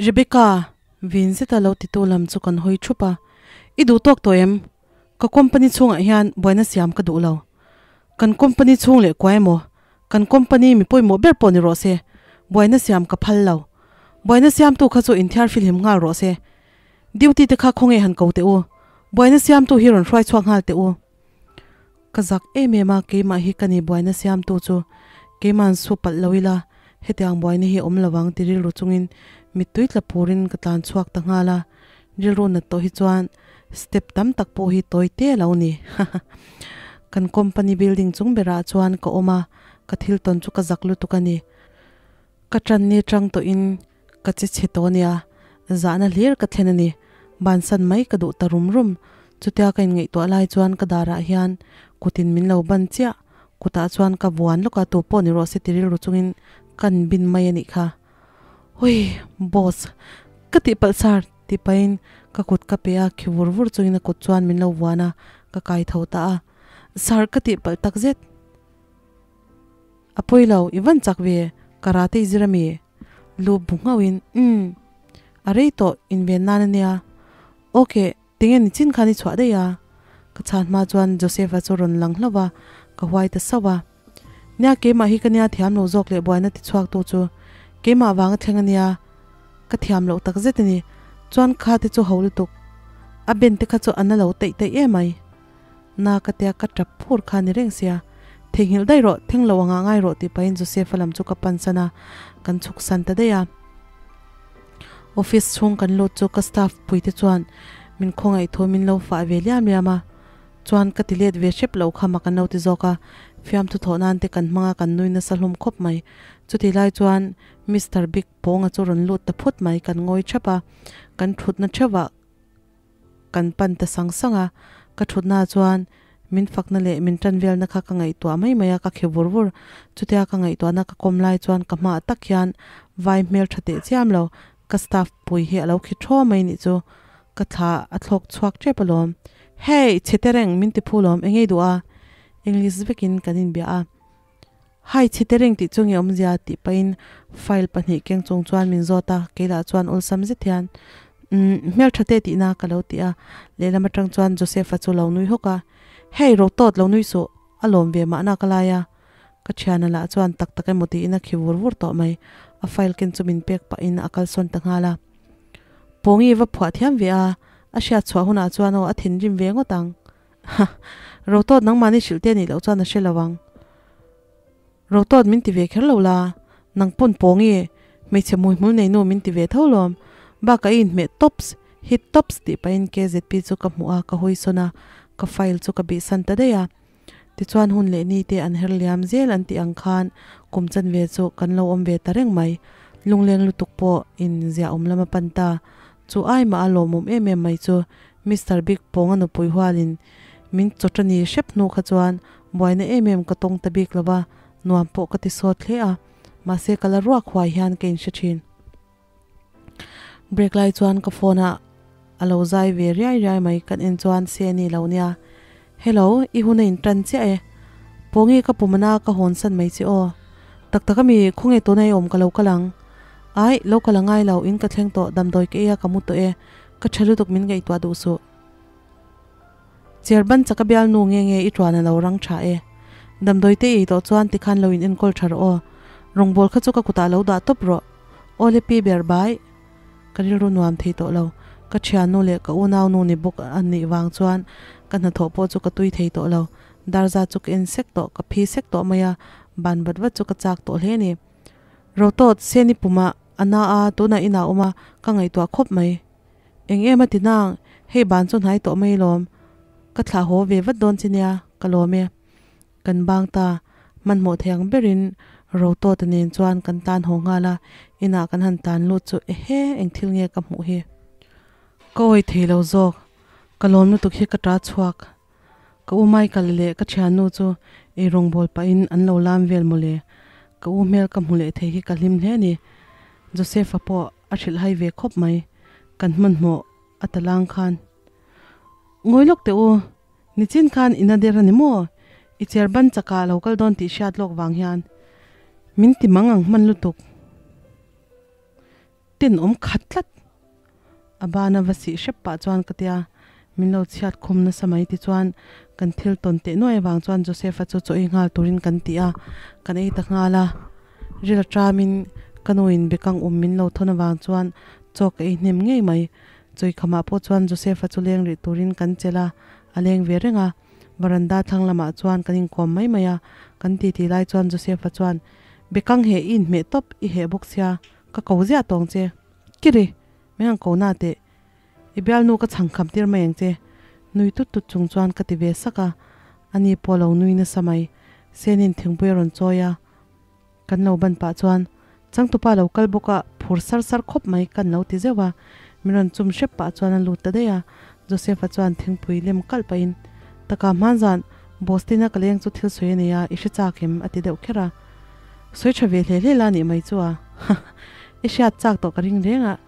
Rebecca! Vin zeta lo titu lam chu kan hawi thup a, I duh tawk tawh em? Ka company chhungah hian buaina siam ka duh lo. Kan company chhung leh kuai emaw, kan company mi pawimawh ber pawh ni rawh se, buaina siam ka phal lo. Buaina siamtu kha chu inthiar fihlim nghal rawh se. Duty te kha khawnge han ko teh u. Buaina siamtu hi rawn hruai chhuak nghal teh u. Ka zak em em a, keimah hi ka ni buaina siamtu chu. Keima'n su palh lo ila, hetiang buaina hi awm lo ang ti rilru chungin mittui tla purin ka tlan chhuak ta nghal a. Rilru nat tawh hi chuan step tam tak pawh hi tawi te lo ni. Kan company building chung berah chuan ka awm a, ka thil tawn chu ka zak lutuk a ni. Ka tan ni tang tawhin ka che chhe tawh ania, zahna hlir ka thlen a ni. Bansan mai ka duh ta rum rum. Chutia ka inngaihtuah lai chuan ka darah hian kutin min lo ban chiah. Kutah chuan ka vuan lawk a, tu pawh ni rawh se ti rilru chungin kan bin mai a nih kha. Hui! Boss! Ka tihpalh sar! Tih pahin ka kut ka pe a, khi vur vur chungin a kut chuan min lo vuan a, ka kai tho ta a. Sar ka tihpalh tak zet. A pawi lo, i van chak ve, karate i zir ami? Lu bu nghauhin, Umm. A rei tawh, inven nan a nia. Ok, tinge ni chin khan i chhuah daih a? Ka chhan hma chuan Joseph-a chu rawn lang hlauh a, ka huai ta sauh a. Nia keimah hi ka nia thiam lo zawk leh buaina ti chhuak tu chu keimah vanga thleng a nia ka thiam loh tak zet a ni. Chuan kha te chu ho lutuk. A ben te kha chu a na lo teih teih em mai. Na ka tia ka tap phur kha ni reng sia. Theihnghilh daih rawh, thleng lo anga ngai rawh tih pahin Joseph-a lam chu ka pan san a, kan chhuk san ta daih a. Office chhung kan lut chu ka staff pui te chuan min khawngaih thu min lo fah ve liam liam a. Chuan ka ti let ve hrep lo kha mak an lo ti zawk a, fiamthu thawh nan te kan hmang a kan nui nasa hlum khawp mai. Chutih lai chuan Mister Big pawnga chu rawn lut ta phut mai, kan ngawi thap a, kan thutna theuhah kan pan ta sang sang a, ka thutna chuan min fakna leh min tan velna kha ka ngaihtuah mai mai a, ka khi vur vur. Chutia ka ngaihtuahna ka kawm lai chuan ka hmaah tak hian vai hmel tha teh chiam lo, ka staff pui hi a lo khi thaw mai nih chu. Ka thla a thlawk chhuak tep alawm. Hey! Chhe tereng min ti phu lawm, engei duh a? English vekin kan inbia a. Hi chhe tereng tih chu nge awmzia tih pahin file pahnih keng chung chuan min zawt a, keilah chuan awlsam zet hian Umm hmeltha te tihna ka lo ti a. Lehlam atang chuan Joseph-a chu lo nui hawk a. Hey! Rotawt lo nui suh, a lawm ve mahna ka lai a. Ka thiana lah chuan tak tak emaw tiin a khi vur vur tawh mai. A file ken chu min pek pahin a kalsawn ta nghal a. Pawngi va phuah thiam ve a, a hriat chhuah hunah chuan aw a thinrim ve ngawt ang. Ha! Rotawt nangmahni hrilh te nih loh chuan a hre lo ang. Rotawt min ti ve kher lo la, nang pawn Pawngi, hmeichhe hmuihmul nei nu min ti ve tho lawm. Bakah i inhmeh tops, hit tops tih pahin KZP chu ka hmuh a, ka hawisawn a, ka file chu ka bihsan ta daih a. Tichuan hun leh ni te an her liam zel an tih ang khan kum chanve chu kan lo awm ve ta reng mai. Lungleng lutuk pawh in ziahawm lam a pan ta. Chu ai mah a lawmawm em em mai chu Mister Big Pawnga nupui hualin min chawṭani hrep hnu kha chuan buaina em em ka tawng ta bik lo va, nuam pawh ka ti sawt hle a. Mahse ka la ruak huai hian ka inhre thin. Break lai chuan ka phone a a lo zai ve riai riai mai kan en chuan se ni lo nia. Hello, i hun a in tan chiah e. Pawngi ka pumana ka hawn san mai che aw. Tak tak ami khawnge tuna i awm ka lo kal ang. Ai, lo kal a ngai lo, in ka thleng tawh, damdawi ka ei a ka mu tawh e. Ka tha lutuk min ngaihtuah duh suh. Chair ban chak a bial nu nge nge i tuan a lo rang tha e. Damdawi te ei tawh chuan tikhan lo in enkawl tha rawh aw. Rawngbâwl kha chu ka kutah lo dah tawp rawh. Aw le pi ber bai. Ka rilru nuam thei tawh lo. Ka thiannu leh ka unau nu ni bawk an nih vang chuan ka hnathawh pawh chu ka tui thei tawh lo. Darza chu ka en sek tawh, ka phi sek tawh mai a, ban vat vat chu ka chak tawh hle a ni. Rotawt, Seni pumah a na a, tunah inah awm a, ka ngaihtuah khawp mai. Eng em a ti nang, hei ban chu hnai tawh mai lawm. Ka thlah haw ve vat dawn che nia, ka lawm e. Kan bang ta, hmanhmawh thei ang berin Rotawta nen chuan kan tan haw nghal a, inah kan han tan lut chu ehe eng thil nge ka hmuh hi. Ka awi thei lo zawk, ka lawm lutuk hi ka ta chhuak. Ka u Michael leh ka thiannu chu eirawngbawl pahin an lo lam vel mawle. Ka u hmel ka hmu leh thei hi ka hlim hle a ni. Joseph-a pawh a hrilh hai ve khawp mai. Kan hmanhmawh a ta lang khan. Ngawi lawk teh u, nichin khan ina der a ni maw? I chair ban chakah lo kal dawn tih hriat lawk vang hian min ti mang ang hman lutuk. Ten awm khat tlat. A bana va sih hrep pah chuan ka tia, min lo chhiat khum nasa mai ti chuan kan thil tawn teh nuai avang chuan Joseph-a chu chaw ei nghal turin kan ti a, kan ei ta nghal a. Ril aṭamin ka nuin bekang um min lo thawn avang chuan chaw ka ei hnem ngei mai. Chawi khamah pawh chuan Joseph-a chu leng rih turin kan chelh a, a leng ve reng a. Varanda thlang lamah chuan kan inkawm mai mai a, kan titi lai chuan Joseph-a chuan, Bekang he i inhmeh tawp i heh bawk sia, ka ko ziah tawng che. Kiri! Min han ko na teh. I bialnu ka chhang kham tir mai ang che. Nui tut tut chung chuan ka ti ve sak a, ani pawh lo nui nasa mai. Senin thingpui a rawn chawi a, kan lo ban pah chuan changtupa lo kal bawk a, phur sar sar khawp mai kan lo ti zeuh a. Min rawn chum hrep pah chuan a lut ta daih a, Joseph-a chuan thingpui lem kalh pahin, Taka hmanzan, Boston-a ka leng chu thil sawi a nei a, i hre chak em? a ti deuh kher a. Sawi tha ve hle hle la nih mai chu a. I hriat chak tawh ka ring reng a,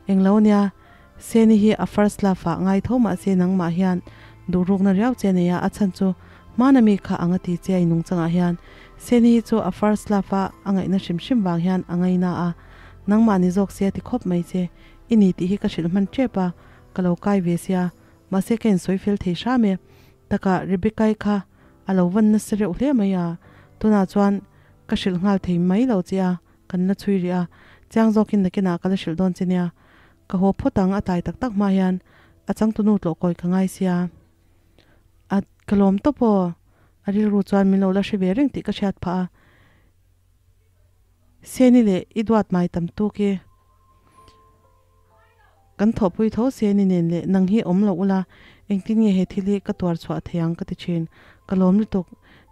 englo nia, Seni hi a first love ah ngai tho mahse nangmah hian duhrukna riau che a nei a, a chhan chu hmana mi kha ang a ti che a inung changah hian Seni hi chu a first love a a ngaihna hrim hrim vang hian a ngaina a, nangmah ni zawk se a ti khawp mai che, i ni tih hi ka hrilh hman tep a, ka lo kai ve sia, mahse ka insawi fel thei hram e, takah Rebecca-i kha a lo van nasa reuh hle mai a, tunah chuan ka hrilh nghal thei mai lo che a, kan la chhui rih a, chiang zawkin nakinah ka la hrilh dawn che nia, ka haw phawt ang a tai tak tak hma hian a changtunu tlawh kawi ka ngai sia. A ka lawm tawp aw, a rilru chuan min lo la hre ve reng tih ka hriat phah a, Seni leh i duat mai tam tuk i. Kan thawhpui tho se ni nen leh nang hi awm lo ula, engtin nge he thil hi ka tuar chhuah thei ang ka ti thin. Ka lawm lutuk.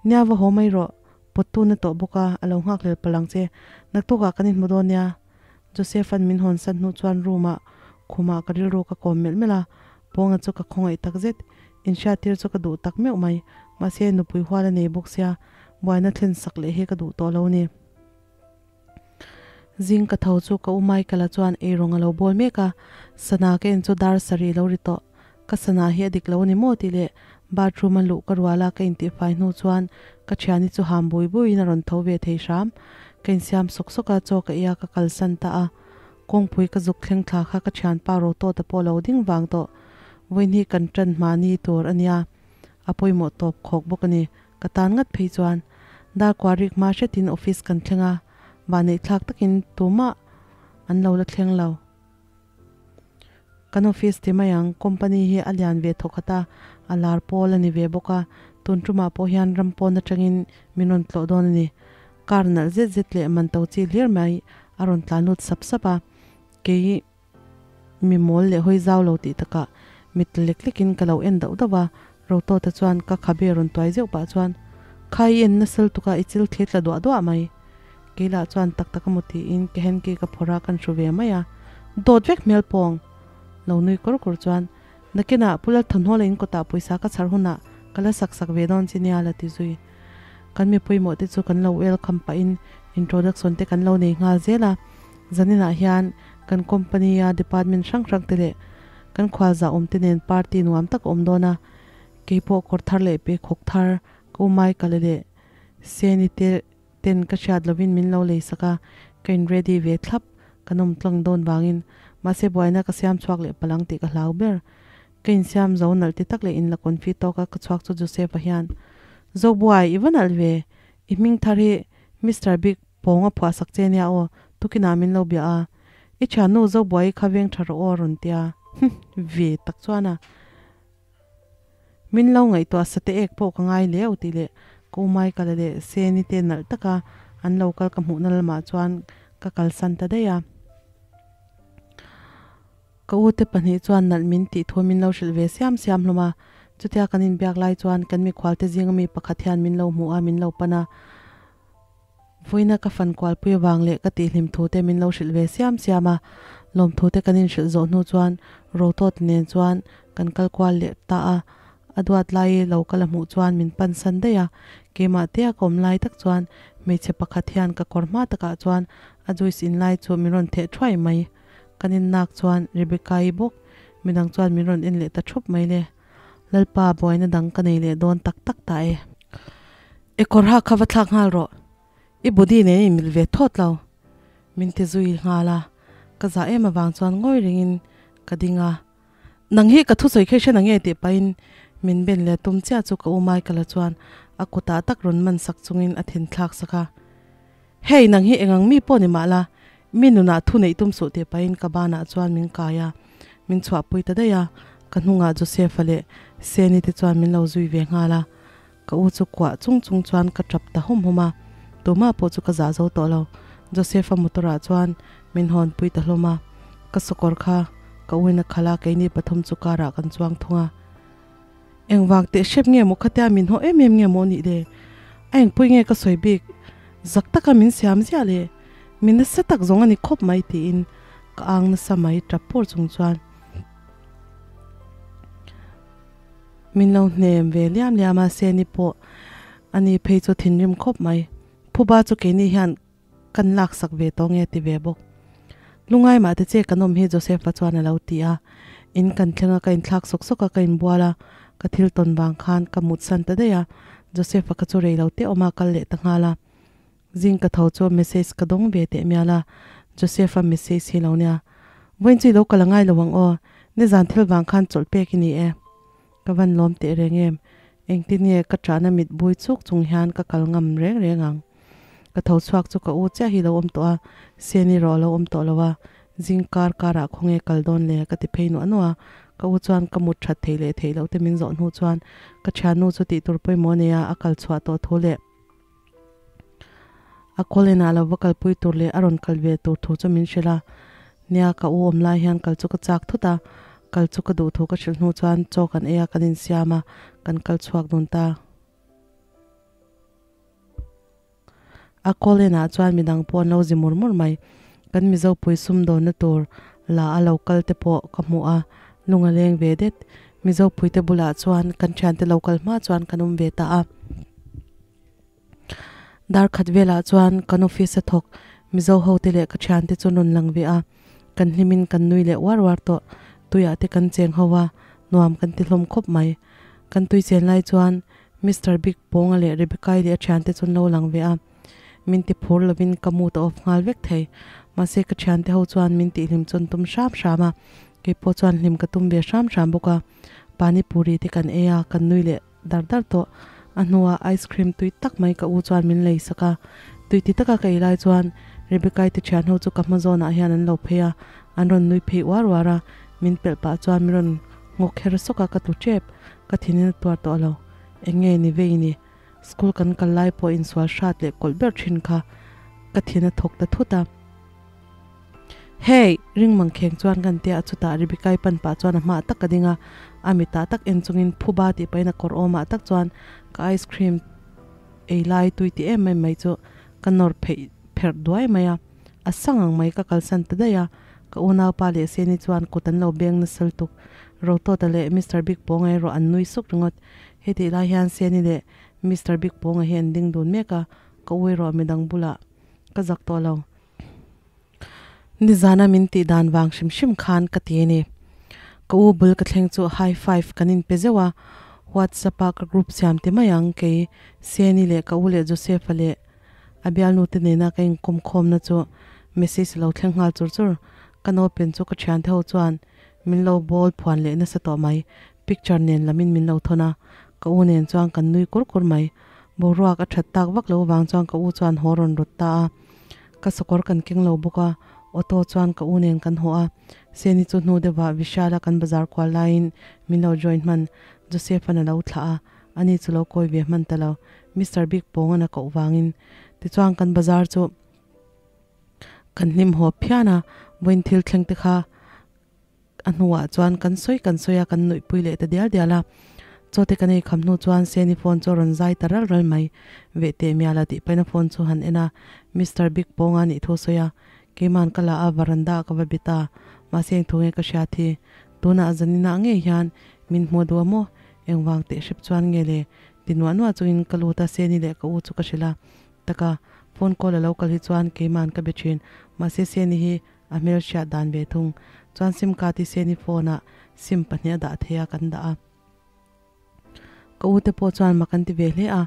Nia va haw mai rawh, pawt tun a tawh bawk a, a lo nghak hlel palh ang che. Naktukah kan inhmu dawn nia. Joseph-a'n min hawn san hnu chuan room-ah khumah ka rilru ka kawm melh melh a, Pawnga chu ka khawngaih tak zet. Inhriattir chu ka duh tak meuh mai. Mahse nupui hual a nei bawk sia, buaina thlen sak leh hi ka duh tawh lo ni. Zing ka tho chu ka u Michael-a chuan eirawng a lo bawl mek a, sana ka en chu dar sarih lo ri tawh. Ka sana hi a dik lo a ni maw tih leh bathroom a luh ka rual a ka intihfai hnu chuan ka thiani chu ham bui buiin a rawn tho ve thei hram. Ka insiam sawk sawk a, chaw ka ei a ka kalsan ta a. Kawngpui ka zuk thleng thla kha ka thianpa Rotawta pawh lo ding vang tawh. Vawiin hi kan tan hmani tur a nia, a pawimawh tawp khawk bawk a ni. Ka tan ngat phei chuan Darkua rik hma hretin office kan thleng a, vahneih thlak takin tumah an lo la thleng lo. Kan office ti mai ang, company hi a lian ve thawkhat a, a lar pawl a ni ve bawk a, tun tumah pawh hian ram pawn atangin min rawn tlawh dawn a ni. Car nalh zet zet leh man to chi hlir mai a rawn tlan lut sap sap a, kei Mi mawl leh hawi zau lo tih takah mit lek lekin ka lo en dauh dauh a, Rotawta chuan ka khabe rawn tuai zeuh pah chuan, Kha i en nasal tukah i chil thli tla duah duah mai. Kei lah chuan tak tak a mu tiin ka hanky ka phawrh a kan hru ve mai a, dawt vek hmel pawng lo nui kawr kawr chuan, Nakinah Pu Lalthanhawla in kawtah pawisa ka chhar hunah ka la sak sak ve dawn che nia la ti zui. Kan mi pawimawh te chu kan lo welcome pahin introduction te kan lo nei nghal zel a, Zaninah hian kan company a department hrang hrang te leh kan khualzah awm te nen party nuam tak a awm dawn a, keipawh kawr thar leh pheikhawk thar ka u Michael leh Seni te ten ka hriat lovin min lo lei sak a, ka in ready ve thlap, kan awm tlang dawn vangin mahse buaina ka siam chhuak leh palang tih ka hlau ber. Ka insiam zo nalh ti tak leh in la confi tawk a ka chhuak chu Joseph-a hian, Zobuai, i va nalh ve, i hming thar hi Mister Big Pawng a phuah sak che nia aw, tukinah min lo bia a. I thiannu Zobuai kha veng tha rawh aw a rawn ti a. Hmm, ve tak chuan a. Min lo ngaihtuah sate ek pawh ka ngai leu tih leh ka u Michael-a leh Seni te nalh taka an lo kal ka hmuhna lamah chuan ka kalsan ta daih a. Ka u te pahnih chuan nalh min tih thu min lo hrilh ve siam siam hlawm a, chutia kan inbiak lai chuan kan mikhual te zinga mi pakhat hian min lo hmu a, min lo pan a. Vawiina ka fan kualpui avang leh ka tihhlim thu te min lo hrilh ve siam siam a, lawmthu te kan inhrilh zawh hnu chuan Rotawt nen chuan kan kal kual leh ta a, a duat lai lo kal a hmuh chuan min pan san daih a, keimah te a ka awm lai tak chuan hmeichhe pakhat hian ka kawr hma takah chuan a juice in lai chu min rawn theh thuai mai. Kan innak chuan Rebecca-i bawk midang chuan min rawn en leh ta thup mai le. Lalpa buaina dang ka nei leh dawn tak tak ta e. I kawr ha kha va thlak nghal rawh, i body nen i mil ve thawt lo, min ti zui nghal a. Ka zah em avang chuan ngawi rengin ka ding a, Nang hi ka thusawi kha i hre nange tih pahin min ben leh tum chiah chu ka u Michael-a chuan a kutah tak rawn man sak chungin a thin thlak sak a. Hei, nang hi engang mi pawh ni mah la, mi nunah thu neih tum suh tih pahin ka banah chuan min kai a, min chhuahpui ta daih a, ka hnungah Joseph-a leh Seni te chuan min lo zui ve nghal a. Ka u chu kuah chung chung chuan ka tap ta hum hum a, tumah pawh chu ka zah zo tawh lo. Joseph-a motor-ah chuan min hawnpui ta hlawm a, ka sawkawr kha ka uin a khalh a, keini pathum chu car-ah kan chuang thung a. Engvang teh hrep nge maw khatia min haw em em nge maw nih le? A engpui nge ka sawi bik? Zak taka min siam ziah le? Mi nasa tak zawng a ni khawp mai tiin ka ang nasa mai tap pawr chung chuan. Min lo hnem ve liam liam a, Seni pawh a ni phei chu thinrim khawp mai. Phuba chu keini hian kan laksak ve tawh nge ti ve bawk. Lungai mah te che kan awm hi Joseph-a chuan a lo ti a. In kan thleng a, ka inthlak sawk sawk a, ka inbual a, ka thil tawn vang khan ka mutsan ta daih a. Joseph-a kha chu rei lo te awm a, kal leh ta nghal a. Zing ka tho chu message ka dawng ve teh mial a, Joseph-a message hi lo nia. Vawiin chu i lo kal a ngai lo ang aw, nizan thil vang khan chawlh pek i ni e. Ka van lawm teh reng em, engtin nge ka ṭahna mit bui chuk chung hian ka kal ngam reng reng ang. Ka tho chhuak chu ka u chiah hi lo awm tawh a, Seni rawh a lo awm tawh lo a, zing kar karah khawnge kal dawn le ka ti phei nuah nuah a, ka u chuan ka mut ṭhat theih leh theih loh te min zawh hnu chuan ka ṭhiannu chu tihtur pawimawh a nei a, a kal chhuah tawh thu leh. A kawlenah lo va kalpui tur leh a rawn kal ve tur thu chu min hrilh a, nia ka u awm lai hian kal chu ka chak thut a, kal chu ka duh thu ka hrilh hnu chuan chaw kan ei a, kan insiam a, kan kal chhuak dun ta. A kawlenah chuan midang pawh an lo zi mur mur mai, kan Mizo pui sumdawnna tur la a lo kal te pawh ka hmuh a, lung a leng ve det. Mizo puite bulah chuan kan thiante lo kal hma chuan kan awm ve ta a. Dar khat velah chuan kan office a thawk Mizo ho te leh ka thiante chu rawn lang ve a, kan hlimin kan nui leh uar uar tawh. Tuiah te kan cheng ho a, nuam kan ti hlawm khawp mai. Kan tui chen lai chuan Mister Big Pawnga leh Rebecca-i leh a thiante chu an lo lang ve a, min ti phur lovin ka mood a off nghal vek thei. Mahse ka thiante ho chuan min tihhlim chu an tum hram hram a, keipawh chuan hlim ka tum ve hram hram bawk a. Pani puri te kan ei a, kan nui leh dar dar tawh. A hnuah ice cream tui tak mai ka u chuan min lei sak a, tui ti taka ka ei lai chuan Rebecca-i te thian ho chu ka hma zawnah hian an lo phei a, an rawn nui phei uar uar a, min pelh pah chuan min rawn nghawk kher sawk a, ka tlu tep, ka thinin a tuar tawh lo. Eng nge ni vei ni? School kan kal lai pawh insual hrat leh kawlh ber thin kha ka thin a thawk ta thut a. Hey! Ring mangkheng chuan kan tia a chutah Rebecca-i pan pah chuan a hmaah tak ka ding a, a mitah tak en chungin phuba tih pahin a kawr awmah tak chuan ka ice cream ei lai tui ti em em mai chu ka nawr pheih pherh duai mai a, a sang ang mai ka kalsan ta daih a, ka unaupa leh Seni chuan kut an lo beng nasa lutuk. Rotawta leh Mister Big Pawnga erawh an nui suk ringawt. Hetih lai hian Seni leh Mister Big Pawnga hi an ding dun mek a, ka u erawh midang bulah ka zak tawh lo. Nizana min tih dan vang hrim hrim khan ka ti a ni. Ka u bul ka thleng chu high five kan inpe zeuh a, WhatsApp a ka group siam ti mai ang kei Seni leh ka u leh Joseph-a leh a bialnu te nena ka inkawm khawmna chu message a lo thleng nghal chur chur. Ka naupin chu ka thiante ho chuan min lo bawl phuan leh nasa tawh mai, picture nen lamin min lo thawn a, ka u nen chuan kan nui kur kur mai. Boruak a that tak vak lo vang chuan ka u chuan haw rawn rawt ta a. Ka sakawr kan keng lo bawk a, auto chuan ka u nen kan haw a. Seni chu hnu deuhah Vishala kan bazar kual laiin min lo join hman. Joseph-a'n a lo thlah a, ani chu lo kawi ve hman ta lo. Mister Big Pawnga'n a koh vangin. Tichuan kan bazar chu kan hlim haw phian a, vawiin thil thleng te kha A hnuah chuan kan sawi kan sawi a, kan nuihpui leh ta dial dial a. Chawte kan ei kham hnu chuan Seni phone chu a rawn zai ta ral ral mai. Veh teh mial a tih pahin a phone chu han en a, Mister Big Pawnga nih thu a sawi a. Keiman ka la a, varanda ah ka va bi ta. Mahse eng thu nge ka hriat hi? Tunah zaninah ngei hian min hmu duh a maw? Engvang teh hrep chuan nge le? Ti nuah nuah chungin ka lut a, Seni leh ka u chu ka hrilh a. Taka, phone call a lo kal hi chuan keiman ka be thin. Mahse Seni hi A hmel hriat dan ve thung chuan sim card hi Seni phone ah sim pahnih a dah thei a kan dah a. Ka u te pawh chuan mak an ti ve hle a,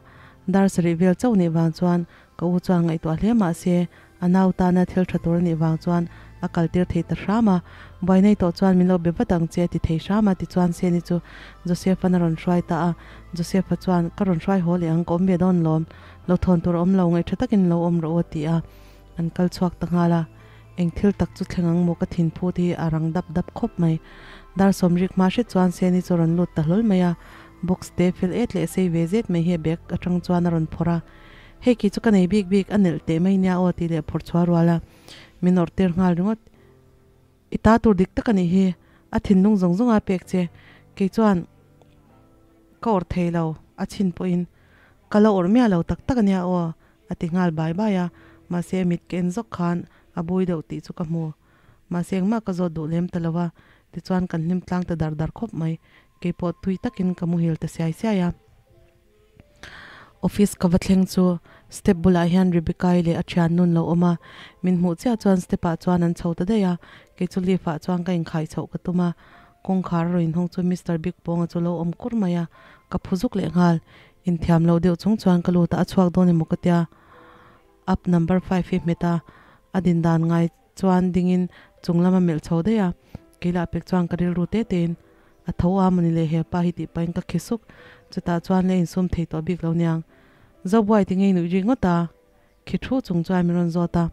dar sarih vel chauh nih vang chuan ka u chuan ngaihtuah hle mah se a nau tana thil tha tur a nih vang chuan a kal tir thei ta hram a. Buai nei tawh chuan min lo be vat ang che a ti thei hram a, tichuan Seni chu Joseph-a'n a rawn hruai ta a. Joseph-a chuan, Ka rawn hruai haw leh ang, ka awm ve dawn lawm, lo thawn tur a awm lo, ngaihṭha takin lo awm rawh u a ti a, an kal chhuak ta nghal a. Eng thil tak chu thleng ang maw ka thin phut hi a rang dap dap khawp mai. Dar sawmrik hma hret chuan Seni chu a rawn lut ta hlawl mai a, box te fel et leh sei ve zet mai hi a bag aṭang chuan a rawn phawrh a. Hei khi chu ka nei bik bik a nelh teh mai nia aw tih leh phawrh chhuah rual a, min awrh tir nghal ringawt. I ta tur dik tak a nih hi, a thinlung zawng zawng a pek che, kei chuan ka awrh thei lo, a chhin pawhin ka la awrh miah lo tak tak a nia aw a ti nghal bai bai a, mahse mit ka en zawk khan a bui deuh tih chu ka hmu. Mahse engmah ka zawt duh lem ta lo a, tichuan kan hlim tlang ta dar dar khawp mai, keipawh tui takin ka muhil ta siai siai a. Office ka va thleng chu step bulah hian Rebecca-i leh a thian nun lo awm a, min hmuh chiah chuan step ah chuan an chho ta daih a, kei chu lift ah chuan ka inkhai chhoh ka tum a, kawngkhar a rawn inhawng chu Mister Big Pawnga chu lo awm kur mai a, ka phu zuk leh nghal, inthiam lo deuh chung chuan ka lut a, a chhuak dawn emaw ka tia, up number five hi hmet a, a din dan ngai chuan dingin chung lama melh chho daih a, kei lah pek chuan ka rilru te tein a tho a mawni le hepa hi tih pahin ka khi suk, chutah chuan le insum thei tawh bik lo niang. Zobuai ti ngei nuih ri ngawt a, khi thu chung chuan min rawn zawt a,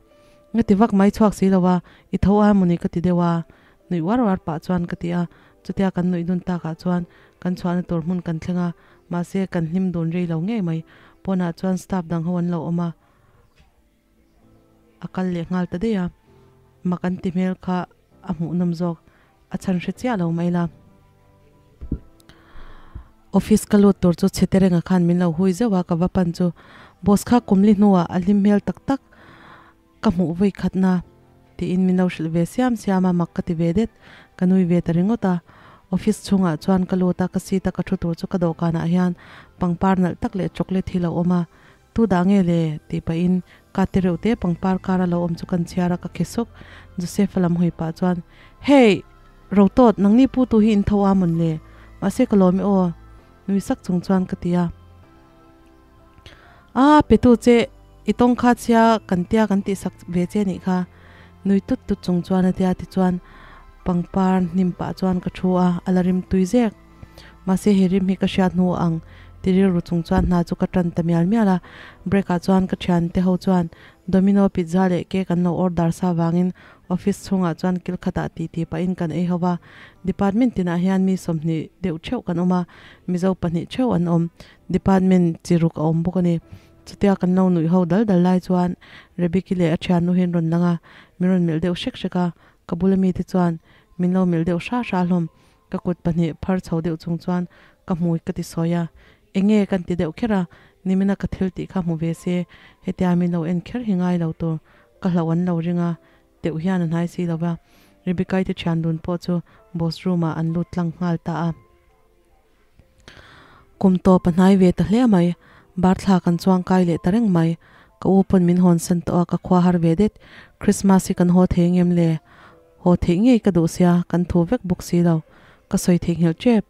Nga ti vak mai chhuak si lo a, i tho a mawni ka ti deuh a, nuih uar uar pah chuan ka ti a, chutia kan nuih dun takah chuan kan chhuahna tur hmun kan thleng a, mahse kan hlim dun rei lo ngei mai, pawnah chuan staff dang ho an lo awm a. A kal leh nghal ta daih a, mak an ti hmel kha a hmuhnawm zawk, a chhan hre chiah lo mai la. Office ka lut tur chu chhe terenga khan min lo hui zeuh a, ka va pan chu boss kha kumli hnuah a hlim hmel tak tak ka hmuh vawi khatna tiin min lo hrilh ve siam siam a, mak ka ti ve det, ka nui ve ta ringawt a. Office chhungah chuan ka lut a, ka seat a ka thu tur chu ka dawhkanah hian pangpar nalh tak leh chocolate hi lo awm a, Tu dah nge le? tih pahin ka ti reuh te pangpar kar a lo awm chu kan chhiar a ka khi suk. Joseph-a lam hawi pah chuan, Hey! Rotawt, nangni pu tu hi in tho a mawn le? Mahse ka lawm e aw. Nui sak chung chuan ka ti a. A, pe tu che, i tawng kha chhia kan tia kan tih sak ve che nih kha. Nui tut tut chung chuan a tia tichuan pangpar hnim pah chuan ka thu a, a la rim tui zek. Mahse he rim hi ka hriat hnu ang ti rilru chung chuan hna chu ka tan ta mial mial a, break ah chuan ka thian te ho chuan Domino pizza leh cake an lo order sa vangin office chhungah chuan kil khatah ti ti pahin kan ei ho va, department tinah hian mi 20 deuh theuh kan awm a, Mizo pahnih theuh an awm, department chi ruk a awm bawk a ni. Chutia kan lo nuih ho dal dal lai chuan Rebecca leh a thiannu hi an rawn lang a, min rawn melh deuh hrek hrek a, ka bula mite chuan min lo melh deuh hra hra hlawm. Ka kut pahnih phar chho deuh chung chuan ka hmui ka ti sawi a, enge kan ti deuh kher a, nimina ka thil tih kha hmu ve se, hetia min lo en kher hi ngai lo tur, ka hlauh an lo ring a, teuh hian a hnai si lo va, Rebecca-i te thian dun pawh chu boss room ah an lut tlang nghal ta a. Kum tawp a hnai ve ta hle mai, bar thla kan chuang kai leh ta reng mai, ka u pawn min hawn san tawh a, ka khua har ve det, Christmas hi kan haw thei ngem le? Haw theih ngei ka duh sia, kan thu vek bawk si lo. Ka sawi theih nghelh tep.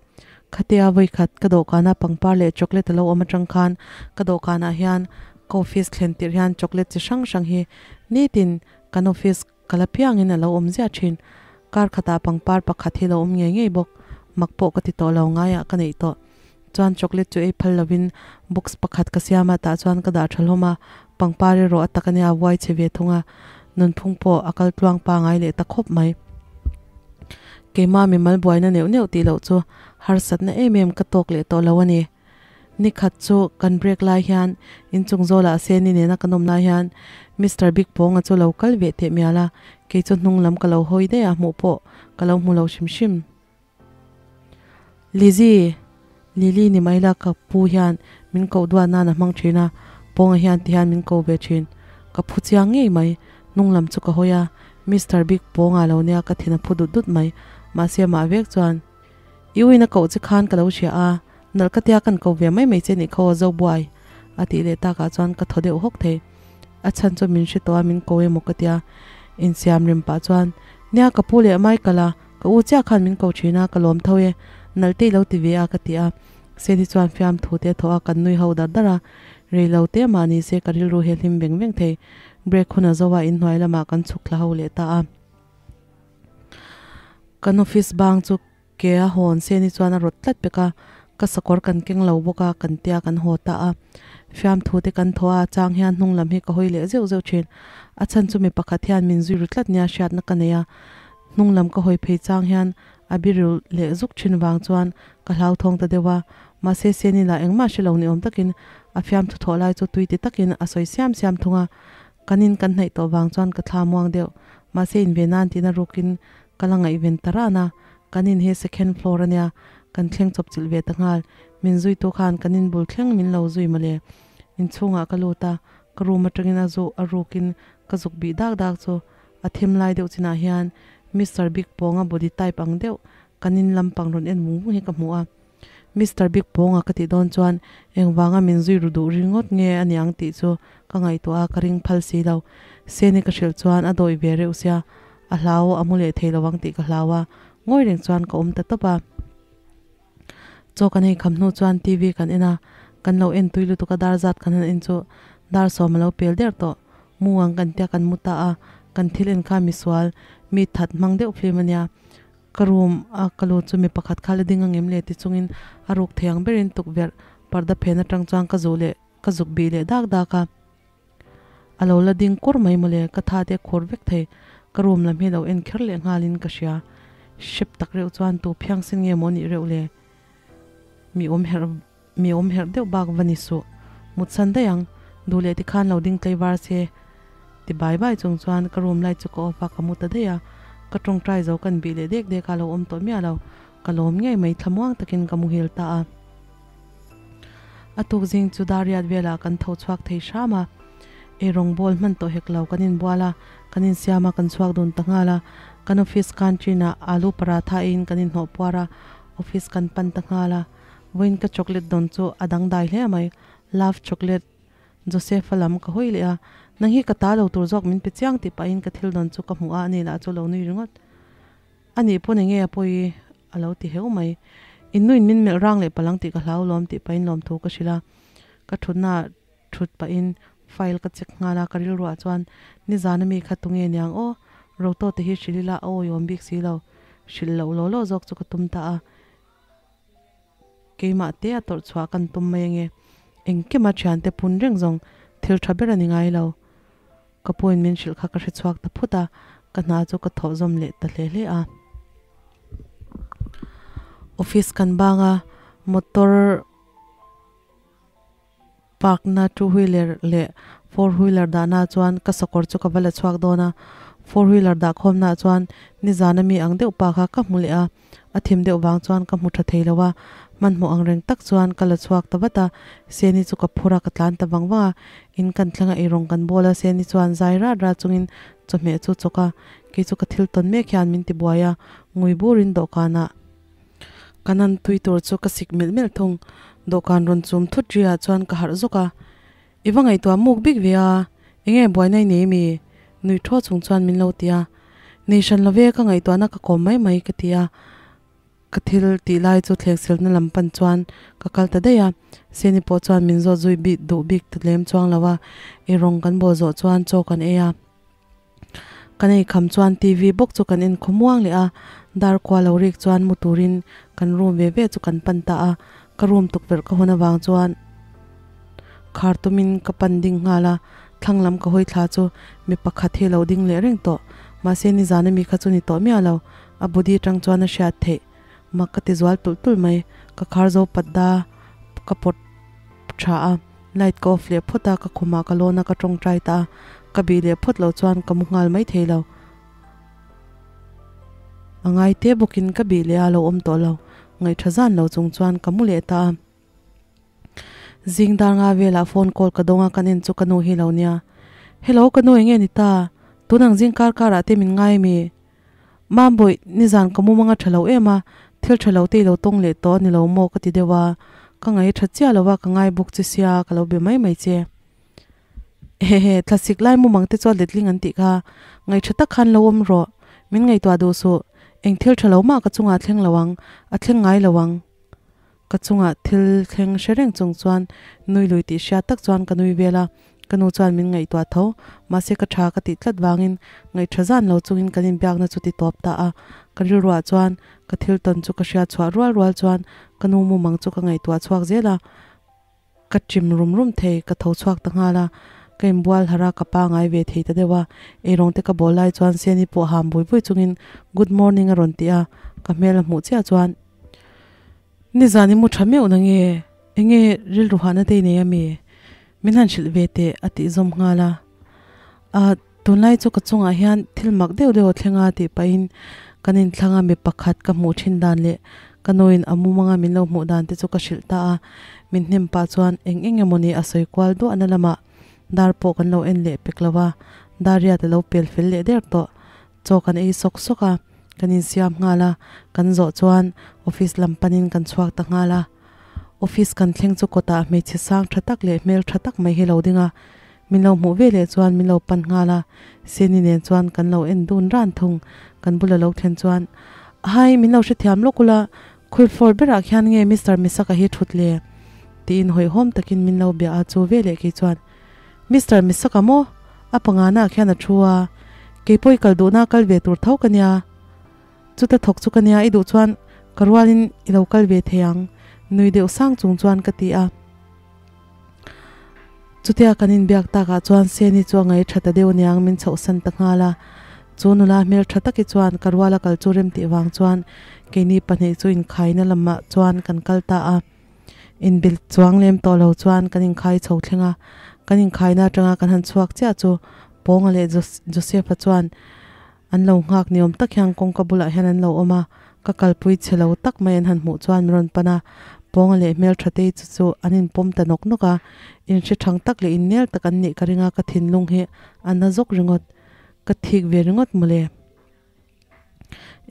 Khatia vawikhat ka dawhkana pangpar leh chocolate a lo awm atang khan ka dawhkanah hian ka office thlen tirh hian chocolate chi hrang hrang hi nitin kan office ka la piangin a lo awm ziah thin. Kar khatah pangpar pakhat hi lo awm ngei ngei bawk. Mak pawh ka ti tawh lo ngaiah ka neih tawh. Chuan chocolate chu ei phal lovin box pakhat ka siam a, tah chuan ka dah tha hlawm a, pangpar erawh a tak ania a vuai chhe ve thung a, nunphung pawh a kal tluang pangai leh ta khawp mai. Keimah mimal buaina neuh neuh tih loh chu harsatna em em ka tawk leh tawh lo a ni. Nikhat chu kan break lai hian inchung zawlah Seni nena kan awm lai hian Mister Big Pawnga chu lo kal ve teh mial a, kei chu hnung lam ka lo hawi daih a, hmuh pawh ka lo hmu lo hrim hrim. Lizzy, Lily ni mai la ka pu hian min koh duat nan a hmang thin a, Pawnga hian ti hian min ko ve thin. Ka phu chiang ngei mai, hnung lam chu ka hawi a, Mister Big Pawnga lo nia ka thin a phu dut dut mai, mahse amah vek chuan I uin a koh che khan ka lo hria a, nalh ka tia kan ko ve mai mai che nih khaw Zobuai a tih leh takah chuan ka thaw deuh hawk thei. A chhan chu min hre tawh a min ko emaw ka tia, insiam rem pah chuan Nia ka pu leh Michael a, Ka u chiah khan min ko thin a, ka lawm tho e, nalh te i lo ti ve a ka ti a. Seni chuan fiamthu te a thawh a, kan nui ho dar dar a. Rei lo te mah ni se ka rilru hi a hlim veng veng thei. Break hun a zo a, inhnuai lamah kan chhuk thla ho leh ta a. Kan office bang chu ke a hawn se ni chuan a rawt tlat pek a, ka sakawr kan keng lo bawk a kan tia kan haw ta a. Fiamthu te kan thaw a, chang hian hnung lam hi ka hawi leh zeuh zeuh thin. A chhan chu mi pakhat hian min zui ru tlat nia hriatna ka nei a, hnung lam ka hawi phei chang hian a biru leh zuk thin vang chuan ka hlauthawng ta deuh a, mahse Seni lah engmah hre lo ni awm takin a fiamthu thawh lai chu tui ti takin a sawi siam siam thung a, kan in kan hnaih tawh vang chuan ka thla muang deuh, mahse inve nan tihna rukin ka la ngaihven ta ran a, kan in hi second floor a nia, kan thleng chawp chilh ve ta nghal, min zuitu khan kan in bul thleng min lo zui mawle, inchhungah ka lut a, ka room atangin a zu a rukin ka zuk bih dak dak chu A thim lai deuh chinah hian Mister Big Pawnga body type ang deuh kan in lampang rawn en vung vung hi ka hmu a. Mister Big Pawnga ka tih dawn chuan engvanga min zui ru duh ringawt nge a niang tih chu ka ngaihtuah a, ka ring phal si lo. Seni ka hrilh chuan a dawih ve reuh sia, a hlau a mu leh thei lo ang tih ka hlau a, ngawi reng chuan ka awm ta tawp a. Chaw kan ei kham hnu chuan TV kan en a, kan lo en tui lutuk a dar zat kan han en chu dar sawm a lo pel der tawh. Mu ang kan tia kan mu ta a, kan thil en kha misual mi that hmang deuh film a nia. Ka room a ka lut chu mi pakhat kha la ding ang em le ti chungin a ruk thei ang berin tukverh parda phen atang chuan ka zuh leh ka zuk bih leh dak dak a. A lo la ding kur mai mawle, ka tha te khur vek thei, ka room lam hi lo en kher leh nghalin ka hria. Hrep tak reuh chuan tu phiang sin nge maw nih reuh le? Mi awm herh mi awm herh deuh bak va ni suh. Mut san daih ang, duh leh tikhan lo ding tlei var se ti bai bai chung chuan ka room light chu ka off a, ka mu ta daih a. Ka tawngtai zo kan bih leh dek dek a, lo awm tawh miah lo. Ka lawm ngei mai, thlamuang takin ka muhil ta a. A tuk zing chu dar riat velah kan tho chhuak thei hram a, ei rawng bawl hman tawh hek lo kan inbual a, kan insiam a, kan chhuak dun ta nghal a. Kan office canteen ah alu paratha eiin kan inhnawh puar a, office kan pan ta nghal a. Vawiin ka chocolate dawn chu a dangdai hle mai, love chocolate Joseph-a lam ka hawi leh a, nang hi ka ta lo tur zawk min pe chiang tih pahin ka thil dawn chu ka hmuh a, ani lah chu lo nui ringawt. A nih pawn enge a pawi a lo ti heu mai. In nuin min melh rang leh palang tih ka hlau lawm tih pahin lawmthu ka hrilh a. Ka thutnaah thut pahin file ka check nghal a, ka rilruah chuan nizan ami kha tunge niang aw, Roto te hi hrilh ila a awiawm bik si lo, hrilh loh law law zawk chu ka tum ta a. Keimah te a tawrh chhuah kan tum mai ange. Engkima thiante pun reng zawng thil tha ber a ni ngai lo. Ka puin min hrilh kha ka hre chhuak ta phut a, ka hna chu ka thawh zawm leh ta hle hle a. Office kan bang a, motor park na two wheeler leh four wheeler dahna chuan ka sakawr chu ka va la chhuak dawn a, four wheeler dah khawmna chuan nizan ami ang deuh pa kha ka hmu leh a. A thim deuh vang chuan ka hmu tha thei lo a, hmanhmawh ang reng tak chuan ka la chhuak ta vat a, Seni chu ka phur a, ka tlan ta vang vang a, in kan thleng a eirawng kan bawl a, Seni chuan zai rat rat chungin chawhmeh chu chawk a, kei chu ka thil tawn mek hian min ti buai a, ngui burin dawhkanah ka nan tui tur chu ka sik melh melh thung, dawhkan rawn chum thut riah chuan ka harh zawk a, I va ngaihtuah muk bik ve a, enge buaina i nei mi? Nui thaw chung chuan min lo ti a, Nei hran lo ve, ka ngaihtuahna ka kawm mai mai ka ti a, ka thil tih lai chu thleksilna lam pan chuan ka kal ta daih a, Seni pawh chuan min zawt zui bik duh bik ta lem chuang lo a, ei rawng kan bawl zawh chuan chaw kan ei a, kan ei kham chuan TV bawk chu kan en khawmuang leh a, dar kua lo rik chuan mu turin kan room ve ve chu kan pan ta a, ka room tukverh ka hawn avang chuan. Khar tumin ka pan ding nghal a, thlang lam ka hawi thla chu mi pakhat hi lo ding leh reng tawh. Mahse nizan ami kha chu ni tawh miah lo, a body atang chuan a hriat theih. Mak ka ti zual tulh tulh mai, ka khar zo pat da ka pawt tha a, light ka off leh phawt a, ka khumah ka lawn a ka tawngtai ta a, ka bih leh phawt loh chuan ka mu nghal mai thei lo. A ngai te bawkin ka bih leh a lo awm tawh lo, ngaihtha zan lo chung chuan ka mu leh ta a. Zing dar nga velah phone call ka dawng a, ka nen chu ka nu hi lo nia. Hello ka nu enge ni ta? Tun ang zing kar karah te min ngai mi? Mambawih, nizan ka mumang a tha lo em a, thil tha lo te i lo tawng leh tawh a ni lo maw ka ti deuh a, ka ngaih a tha chiah lo a, ka ngai bawk che sia ka lo be mai mai che. Hehe, thlasik lai mumang te chuan letling an tih kha, ngaih tha tak khan lo awm rawh, min ngaihtuah duh suh, eng thil tha lo mah ka chungah a thleng lo ang, a thleng ngai lo ang. Ka chungah thil thleng hre reng chung chuan nui lui tih hriat tak chuan ka nui vel a, Ka nu chuan min ngaihtuah tho, mahse ka tha ka tih tlat vangin ngaih tha zan lo chungin kan inbiakna chu ti tawp ta a. Ka rilruah chuan ka thil tawn chu ka hriat chhuah rual rual chuan ka nu mumang chu ka ngaihtuah chhuak zel a, ka chim rum rum thei, ka tho chhuak ta nghal a. Ka inbual harh a, ka pangai ve thei ta deuh a, eirawng te ka bawl lai chuan Seni pawh ham bui bui chungin Good morning a rawn ti a, ka hmel a hmuh chiah chuan Nizan i mu tha meuh na nge? Enge rilru hahna te i nei ami? Min han hrilh ve teh a tih zawm nghal a. A, tunlai chu ka chungah hian thil mak deuh deuh a thleng a tih pahin kan inthlang a mi pakhat ka hmuh thin dan leh ka nuin a mumanga min lo hmuh dan te chu ka hrilh ta a. Min hnem pah chuan eng eng emawni a sawi kual duahna lamah dar pawh kan lo en leh pek lo a, dar riat a lo pel fel leh der tawh. Chaw kan ei sawk sawk a, kan insiam nghal a, kan zawh chuan office lam panin kan chhuak ta nghal a. Office kan thleng chu kawtah hmeichhe sang tha tak leh hmel tha tak mai hi lo ding a, min lo hmuh ve leh chuan min lo pan nghal a, Seni nen chuan kan lo en dun ran thung, kan bula lo thlen chuan, Hai, min lo hrethiam lawk ula, khawi floor berah khian nge Mister Misaka hi thut le? tiin hawihhawm takin min lo bia a, chu ve leh kei chuan, Mister Misaka maw? A pangana ah khian a thu a, kei pawh i kal duhna kal ve tur tho ka nia. Chuta thawk chu ka nia, i duh chuan ka rualin i lo kal ve thei ang, nui deuh sang chung chuan ka ti a. Chutia kan inbiak takah chuan Seni chu a ngaih tha ta deuh aniang min chhohsan ta nghal a. Chu nula hmel tha taki chuan ka ruala kal chu rem tih vang chuan keini pahnih chu inkhaina lamah chuan kan kal ta a. Inbilh chuang lem tawh lo chuan kan inkhai chho thleng a, kan inkhaina atanga kan han chhuak chiah chu Pawnga leh Joseph-a chuan an lo nghak ni awm tak hian kawngka bulah hian an lo awm a, ka kalpui chhe lo tak mai an han hmuh chuan min rawn pan a, Pawnga leh hmelthatei chu chu an inpawm ta nawk nawk a, inhre thang tak leh innel tak an nih ka ring a, ka thinlung hi a na zawk ringawt, ka thik ve ringawt mawle.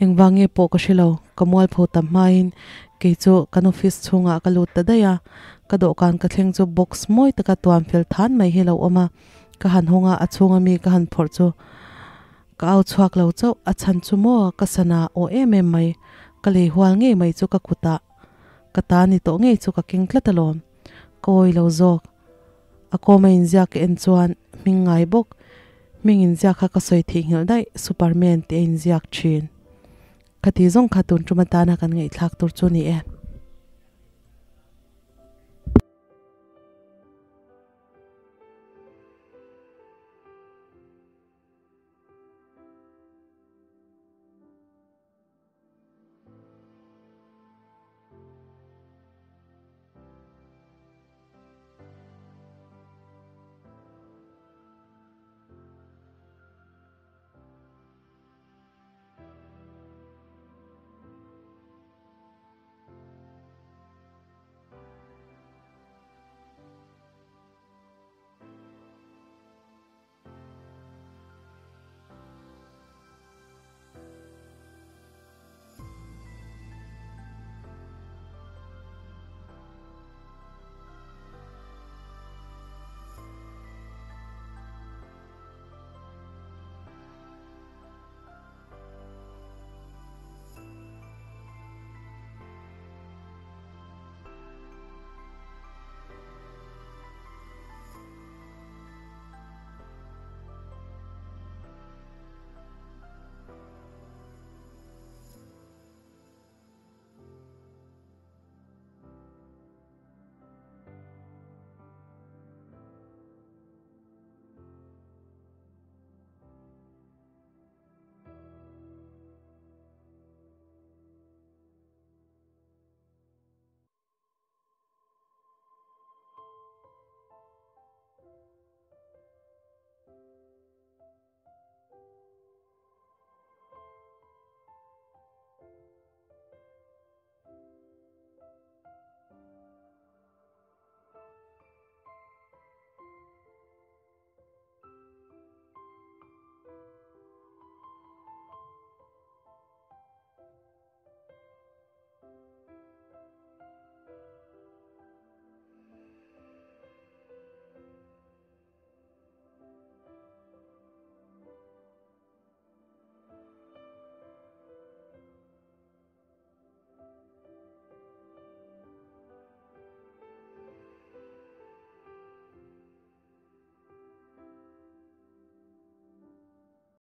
Engvang nge pawh ka hre lo, ka mualpho tam hmain kei chu kan office chhungah ka lut ta daih a, ka dawhkan ka thleng chu box mawi taka tuam fel than mai hi a lo awm a, ka han hawng a, a chhunga mi ka han phawrh chu ka au chhuak lo chauh, a chhan chu maw ka sana aw em em mai, ka lei hual ngei mai chu ka kutah ka ta ni tawh ngei chu ka keng tlat alawm, ka awi lo zawk. A kawma inziak ka en chuan hming ngai bawk, hming inziak kha ka sawi theih nghilh daih, Superman tih a inziak thin. Khati zawng kha tun tum atana kan ngaihthlak tur chu ni e.